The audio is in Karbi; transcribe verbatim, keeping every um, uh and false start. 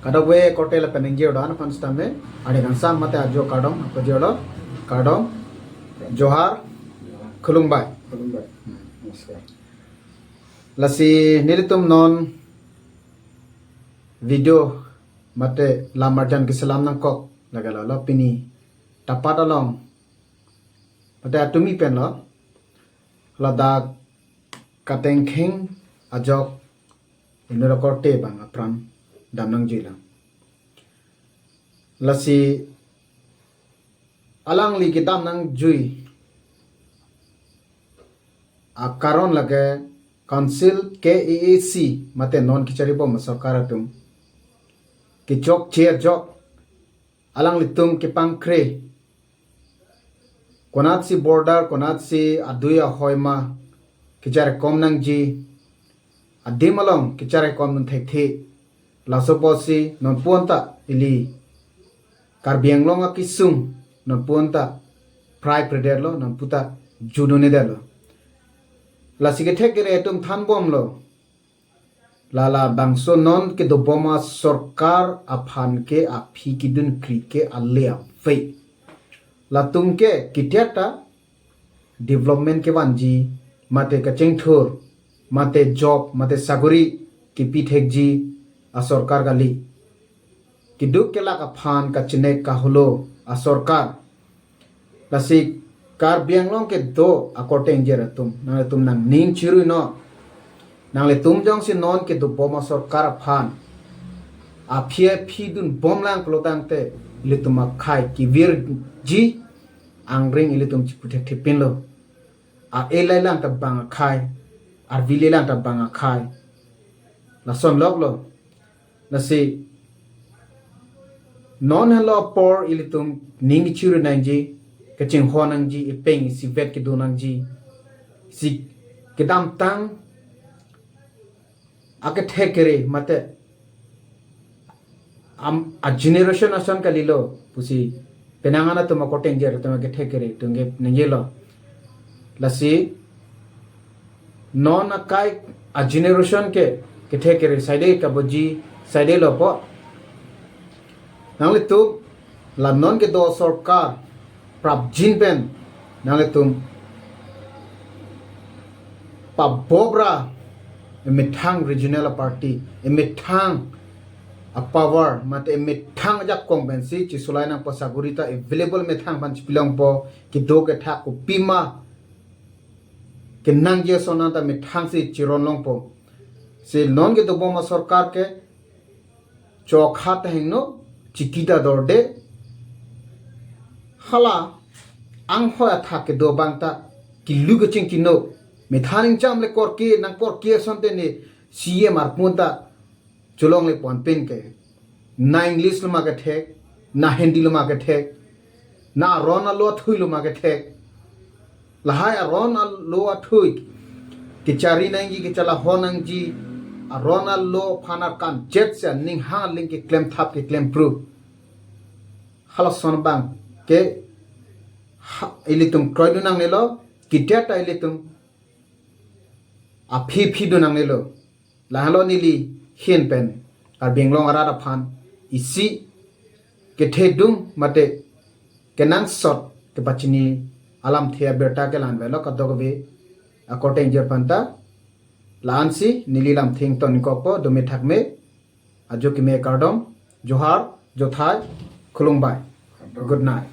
Kadokave korte lapen ingjir do-an aphan sitame, ani kangsam mate ajo kardom pajirlo, kardom, Johar, Khulumbai. Khulumbai. Namaskar. Lasi nelitum non video mate lam arjan keselam nangkok lake la lo pini tapat along mate atumi pen lo ladak katengkheng ajok inut akorte abang apran dam nangjuilo. Lasi alangli kedam nangjui akaron lake Council K A A C mate non kecharibom asorkar atum kechokche ajok alanglitum kepangkre, konatsi border, konatsi adui ahoi ma kecharkom nangji, adim along kecharkom nang thekthe. Laso apotsi nonpu anta ili Karbi Anglong akesung nonpu anta prai predetlo, nonpu ta judunedetlo. Lasi kethek kere atum thanbomlo, la labangso non kedobom asorkar aphan ke aphi kedunkri ke ale ave. Latum ke ketiata development kevanji, mate kachingthur, mate job, mate saguri kepi thekji asorkar kali. Keduk kelak aphan kachenek kaholo asorkar. Lasi Karbi Anglong kedo akorte ingjir atum, nangtum nangning chiruinon. Nanglitum jongsi non kedobom asorkar aphan aphi aphi dunbomlang pulo tangte, ilitum akhai kevirji angring ilitum chipu thekthepinlo. A-e lailang ta bang akhai, arvi lailang ta bang akhai. Lason loklo. Lasi non helo apor ilitum ning chiru nangji, kachinghon nangji, ipeng isivet kedo nangji. Si kedamtang akethek kere mate am, a generation ason kalilo pusi penang an atum akorte ingjir atum akethek kere atum ke ningjelo. Lasi non akai a generation ke kethek kere side kaboji side lo po. Nanglitum la non kedo sorkar prapjin pen nanglitum pabobra emethang regional party, emethang a power mate emethang ajakong pensi chisolai nangpo, saguri ta available methang aphan chipilongpo, kedo kethak kopima kenangji ason anta methangsi chironlongpo. Si non kedobom asorkar ke chokha ta hingno, chiki ta dorde. Hala anghoi athak kedo abang ta kilu kachingkino. Methang ningcham le korke, nang korke asonte ne C M arpun ta cholongle ponpen ke. Na English lo ma kethek, na Hindi lo ma kethek, na aron alo athui lo ma kethek. Lahai aron alo athui kechari nangji, kechalahon nangji, aron alo aphan arkan chet se aning hang aling keklem thap keklem pru. Halason abang ke ha, ilitum kroidun nangnelo, ketiata ilitum aphi phi dun nangnelo. Lahelo neli hin pen Karbi Anglong arat aphan isi kethedung mate kenangsot kepachini alamthe abirta ke la-an avelo kadokave akorte ingjir aphanta. La-ansi neli lamthe ingtonkokpo, dome thakme, ajo keme kardom, Johar, Jothai, Khulumbai. Good night.